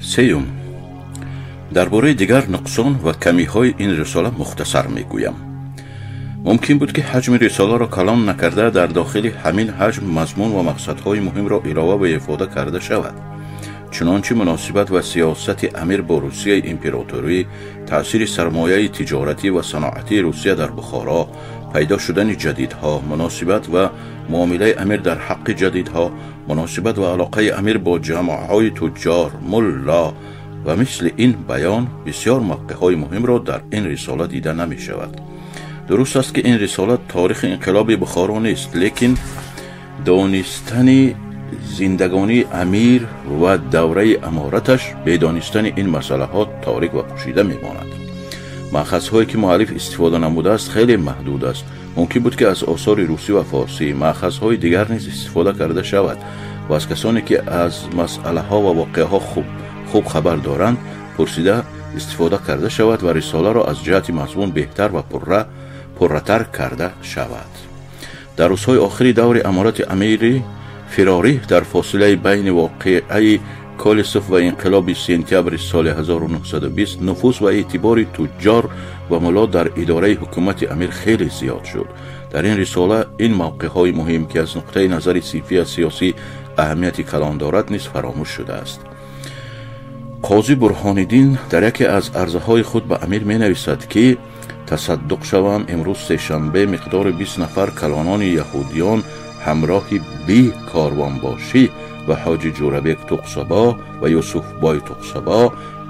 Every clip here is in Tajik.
Сеюм, дар бораи дигар нуқсон ва камиҳои ин рисола мухтасар мегӯям. Мумкин буд, ки ҳаҷми рисоларо калон накарда, дар дохили ҳамин ҳаҷм мазмун ва мақсадҳои муҳимро илова ва ифода карда шавад. Чунончи муносибат ва сиёсати амир бо Русияи императорӣ, таъсири сармояи тиҷоратӣ ва саноатии Русия дар Бухоро, пайдо шудани ҷадидҳо, муносибат ва муомилаи амир дар ҳаққи ҷадидҳо, муносибат ва алоқаи амир бо ҷамоаҳои туҷҷор, мулло ва мисли ин баён бисёр мавқеъҳои муҳимро дар ин рисола дида намешавад. Дуруст аст, ки ин рисола таърихи инқилоби Бухоро нест, лекин донистани зиндагонии амир ва давраи амораташ бе донистани ин масъалаҳо торик ва пӯшида мемонад. Маъхазҳое, ки муаллиф истифода намудааст, хеле маҳдуд аст. Мумкин буд, ки аз осори русӣ ва форсӣ, маъхазҳои дигар низ истифода карда шавад ва аз касоне, ки аз масъалаҳо ва воқеаҳо хуб хабар доранд, пурсида истифода карда шавад ва рисоларо аз ҷиҳати мазмун беҳтар ва пурратар карда шавад. Дар рӯзҳои охири даври аморати амири фирорӣ, дар фосилаи байни воқеаи Колесов ва инқилоби сентябри соли 1920, нуфуз ва эътибори туҷҷор ва мулло дар идораи ҳукумати амир хеле зиёд шуд. Дар ин рисола ин мавқеъҳои муҳим, ки аз нуқтаи назари синфия сиёсӣ аҳамияти калон дорад, низ фаромӯш шудааст. Қозӣ Бурҳониддин дар яке аз арзаҳои худ ба амир менависад, ки тасаддуқ шавам, имрӯз сешанбе миқдори 20 нафар калонони яҳудиён ҳамроҳи би корвонбошӣ ва ҳоҷи Ҷӯрабек Туқсабо ва Юсуфбой Туқсабо,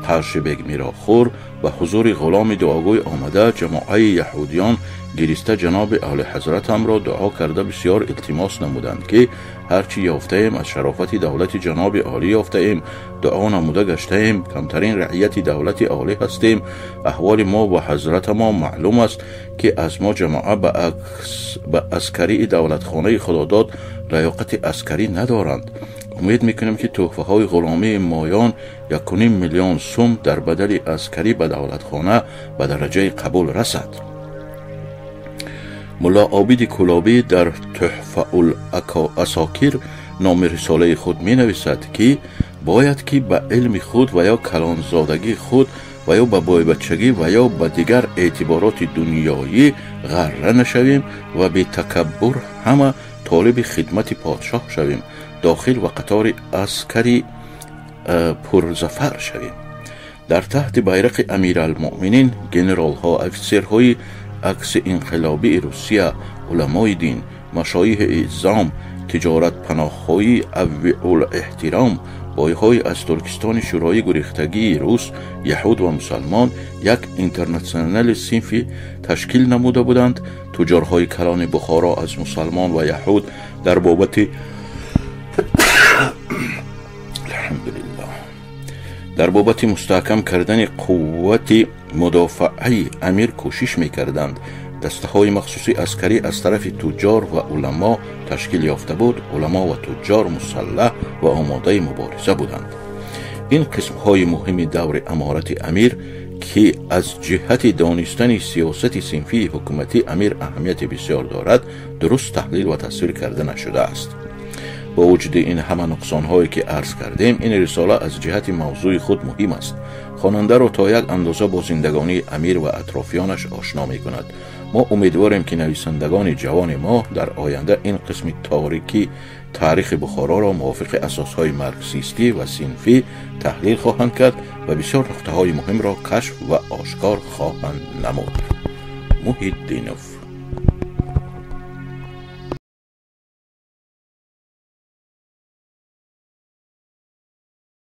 Қаршибек Мирохур ва ҳузури ғуломи дуогӯй омада, ҷамоаи яҳудиён гириста ҷаноби олиҳазратамро дуо карда бисёр илтимос намуданд, ки ҳарчи ёфтаем, аз шарофати давлати ҷаноби олӣ ёфтаем, дуо намуда гаштаем, камтарин раъияти давлати олӣ ҳастем, аҳволи мо ва ҳазратамо маълум аст, ки аз мо ҷамоа ба аскарии давлатхонаи худодод лаёқати аскарӣ надоранд. Умед мекунем, ки тӯҳфаҳои ғуломии моён 1.5 миллион сум дар бадали аскарӣ ба давлатхона ба дараҷаи қабул расад. Мулло Обиди Кулобӣ дар Туҳфаул Асокир номи рисолаи худ менависад, ки бояд ки ба илми худ ва ё калонзодагии худ ва ё ба бойбачагӣ ва ё ба дигар эътибороти дунёӣ ғарра нашавем ва бетакаббур ҳама толиби хидмати подшоҳ шавем, дохил ва қатори аскари пурзафар шавем. Дар таҳти байрақи Амиралмуъминин генералҳо, офисерҳои акси инқилобии Русия, уламои дин, машоихи эъзом, тиҷоратпаноҳҳои аввиулэҳтиром, бойҳои аз Туркистони шӯроӣ гурехтагии рус, яҳуд ва мусалмон як интернатсионали синфӣ ташкил намуда буданд. Туҷорҳои калони Бухоро аз мусалмон ва яҳуд дар бобати алҳамдулиллоҳ дар бобати мустаҳкам кардани қуввати мудофааи амир кӯшиш мекарданд. Дастаҳои махсуси аскарӣ аз тарафи туҷҷор ва уламо ташкил ёфта буд. Уламо ва туҷҷор мусаллаҳ ва омодаи мубориза буданд. Ин қисмҳои муҳими даври аморати амир, ки аз ҷиҳати донистани сиёсати синфии ҳукуматӣ амир аҳамияти бисёр дорад, дуруст таҳлил ва тасвир карда нашудааст. Бо вуҷуди ин ҳама нуқсонҳое, ки арз кардем, ин рисола аз ҷиҳати мавзӯи худ муҳим аст. Хонандаро то як андоза бо зиндагонии амир ва атрофиёнаш ошно мекунад. Мо умедворем, ки нависандагони ҷавони мо дар оянда ин қисми торикӣ таърихи Бухороро мувофиқи асосҳои марксистӣ ва синфӣ таҳлил хоҳанд кард ва бисёр нуқтаҳои муҳимро кашф ва ошкор хоҳанд намуд. Муҳиддинов.